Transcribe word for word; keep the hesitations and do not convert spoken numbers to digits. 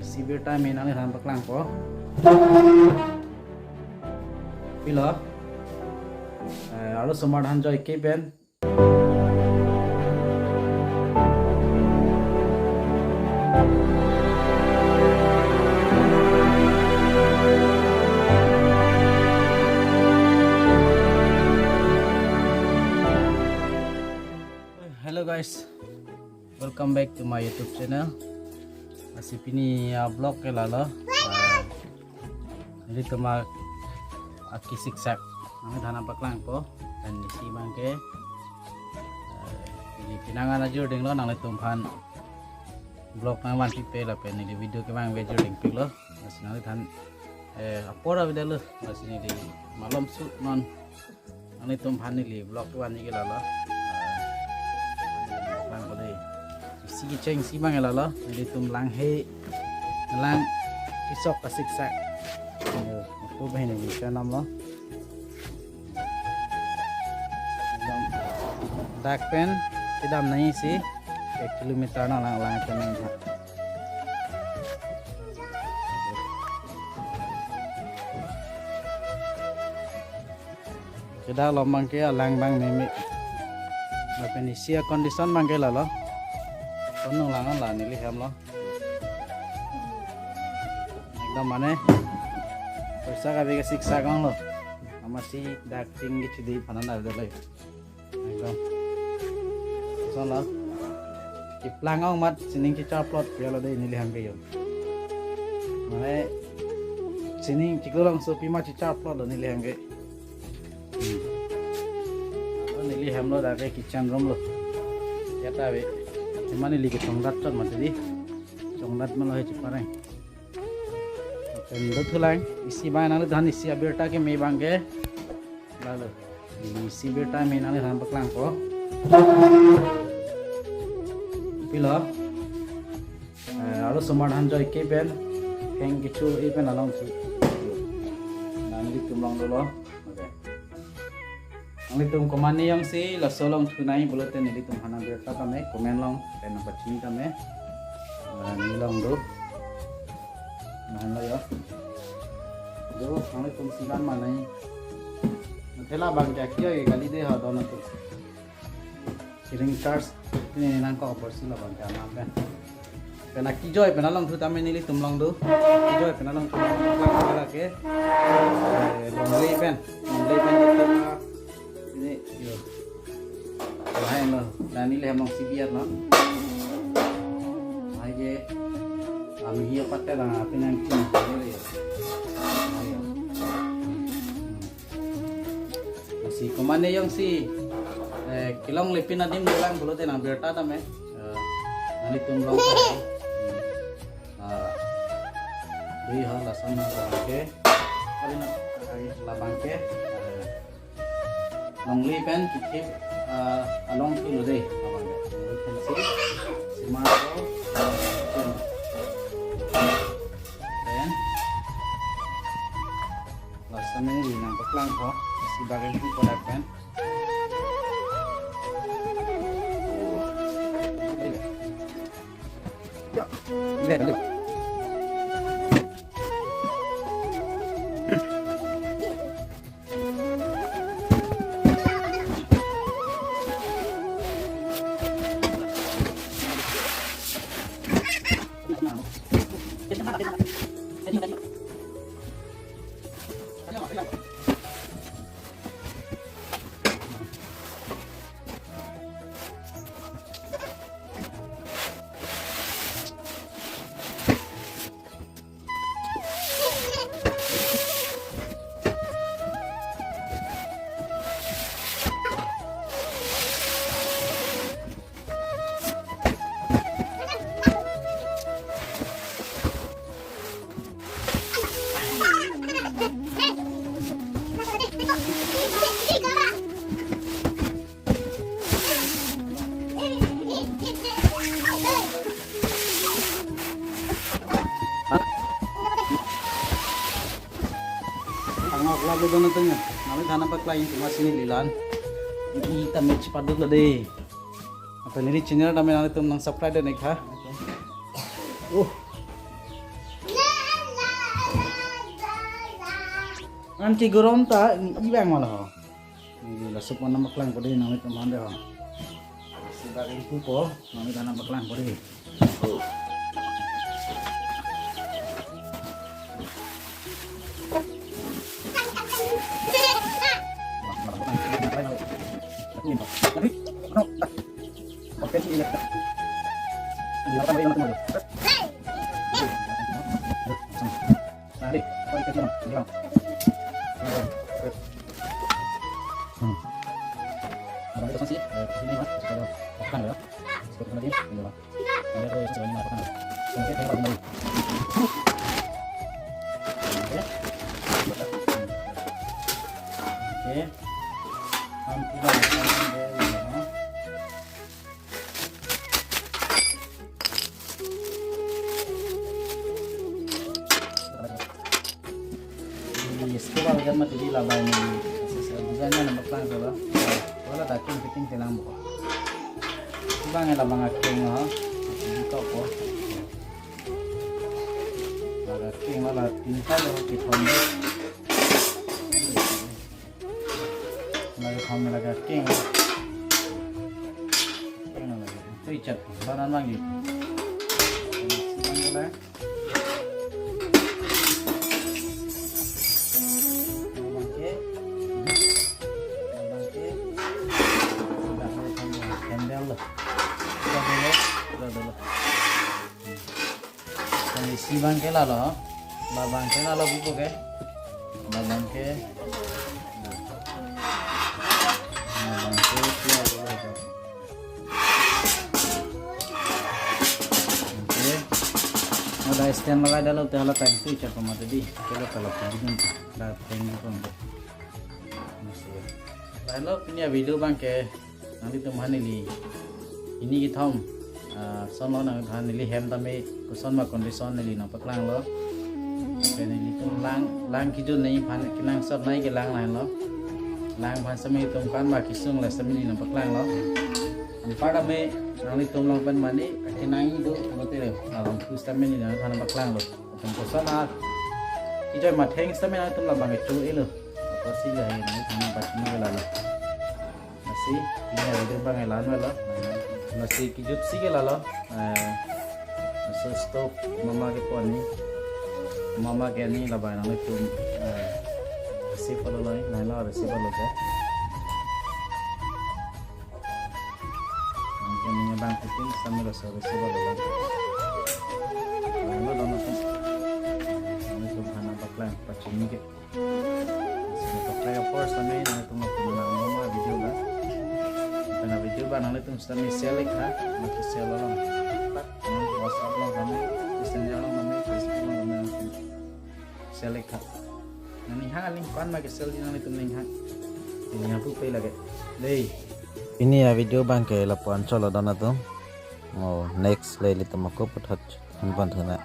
Isi birta me nangliphan paklangpo. Pilo. Eh, arlosomar than joike pen. Hello guys, welcome back to my YouTube channel. Lasi pini a-vlog ke lalo. Ah, nelitum a, akisiksak nangliphan paklangpo. Lapen isi abangke, eh, neli penang an ajor dinglo, nanglitumphan vlog nangvanpipe lapen neli video kevang ave ajor dingpiklo. Lasi nangliphan, eh, apor avedetlo. Lasi neli malomso non nanglitumphan neli vlog kevanji ke lalo. Ah, nangpo dei. Isi kecheng isi abang lalo. Nelitum langhe, lang kesok kasiksak. Yo, itu bah ini bisa namlo. Ekdom dak pen kedam nangji, ek kilometer nang lang lang pen nang. Kedak along abangke alang abang meme. Lapen isi a-condition abangke lalo. Tonung lang an la neli hem lo. Ekdom mane poisa kave kasiksak onglo. Amatsi dak ting kechidi aphan an avedetlo. Ekdom. Lason lo. Keplang ong amat sining checharplot pilo dei neli hem ke yo. Mane sining chiklo alongsopi amat checharplotlo neli hem ke. Hmm. Lo neli hem lo, dak ke kitchen room lo. Ya ta ave. Cuma neli kechongdat chot mati dei. Chongdat malo he chepareng. Lapen dothulang, isi abang nangliphan isi abirta keme abangke. Lalo. Isi birta me nangliphan paklangpo. Pilo. Eh, arlosomar than joike pen. Heng kecho-e pen alongsi. Nanglitum long dolo. Okay. Nanglitum komatne jongsi laso along thunai pulote nelitumphan abirta tame comment along pen nangpachini tame. Eh, neli long do. Nang lo yo. Do, nanglitum sigan manai. Thela abangke akio ye kali dei ha don atum. Siring charge pini nangkok apotsi labang ke anam pen. Pen akijoi pen along thu tame nelitum long do. Akijoi pen along thu tame lang ke. Eh, longle pen. Longle pen ke. Ini, yo. Lain lo. Dan neli hem alongsi biar lo. Lahai ke. Kami hiya patte lang api nangchin. Ayo. Lasi komatne jongsi, eh, kelongle pin adim dolang pulote nang birta tame. Eh, nanglitum long. Ah, dei ha lason nang labang ke. Ari na, ari labang ke. Eh, longle pen kithip, eh, along thulo dei. Labang ke. Longle pensi. Sima ko. Pen. Lason neli nangpaklangpo, isi abangke kodak pen. Angok labu dono tanya. Nami thana paklai cuma sini lilan. Ini kita match paduk tadi. Apa ini channel kami nanglitum nang subscribe dan ikha. Oh. Anti gorom ta ni ibang wala ho. Ni laso pon nangpaklang pade nanglitum aphan de ho. Siba ring pupo nanglitum nangpaklang pade. Yes, ko ba jan mati di labai ni. Sasa design na nangpaklang solo. Wala ta king fitting kelang bo. Bang la bang aking ho. Di ko ko. Laga king la tinta lo kithom. Laga kham laga king. King laga. Tui chat. Banan bang di. Bang la. Candle lo. Sudah dulu, sudah dulu. Kondisi bang ke lalo, babang ke lalo buku ke, babang ke, babang ke lalo. Oke. Ada stand lagi dah lo, dah lo tank tu cakap mata di. Kalau kalau begini dah tank itu. Masih. Lahenlo pini avideo bang ke nanglitum aphan neli ini kethom, ah, son lo nangphan neli hem tame koson ma condition neli nangpaklang lo. Ke nelitum lang lang kijut nangphan kenangsot nangkelang lahenlo. Lang aphan sami tum kan ma kesung le sami neli nangpaklang lo. Anpar tame nanglitum along pen mane kenang do lo tere. Along pus tame neli nangphan nangpaklang lo. Tum koson a. Ijoi ma theng sami nangtum labang kecho elo. Apa sih ya ini tang bat ni lalo. Lasi, ini avideo bang la-an lo. Lasi kijut si ke lalo. Eh, so stove mama ke pon ni. Mama ke ni labang nanglitum. Eh, receive lo lo, na lo receive lo ke. Nanglitum ini bang fitting sami lo so receive lo lo. Lahenlo dona tu. Nanglitum aphan nangpaklang pachini ke. Sini pakai apa sana ini nanglitum nang nang nang video ba. Karena video ba nanglitum sami share like ha, nanglitum share along. Hmm, WhatsApp along kami, Messenger along kami, Facebook along kami nanglitum share like ha. Nangning hang aling pan ma ke share di nanglitum ning hang. Ini aku pay lagi. Dei. Ini avideo bang ke lapu-an cholo dona tu. Oh, next le ilitum ako puthot hanpan thuna.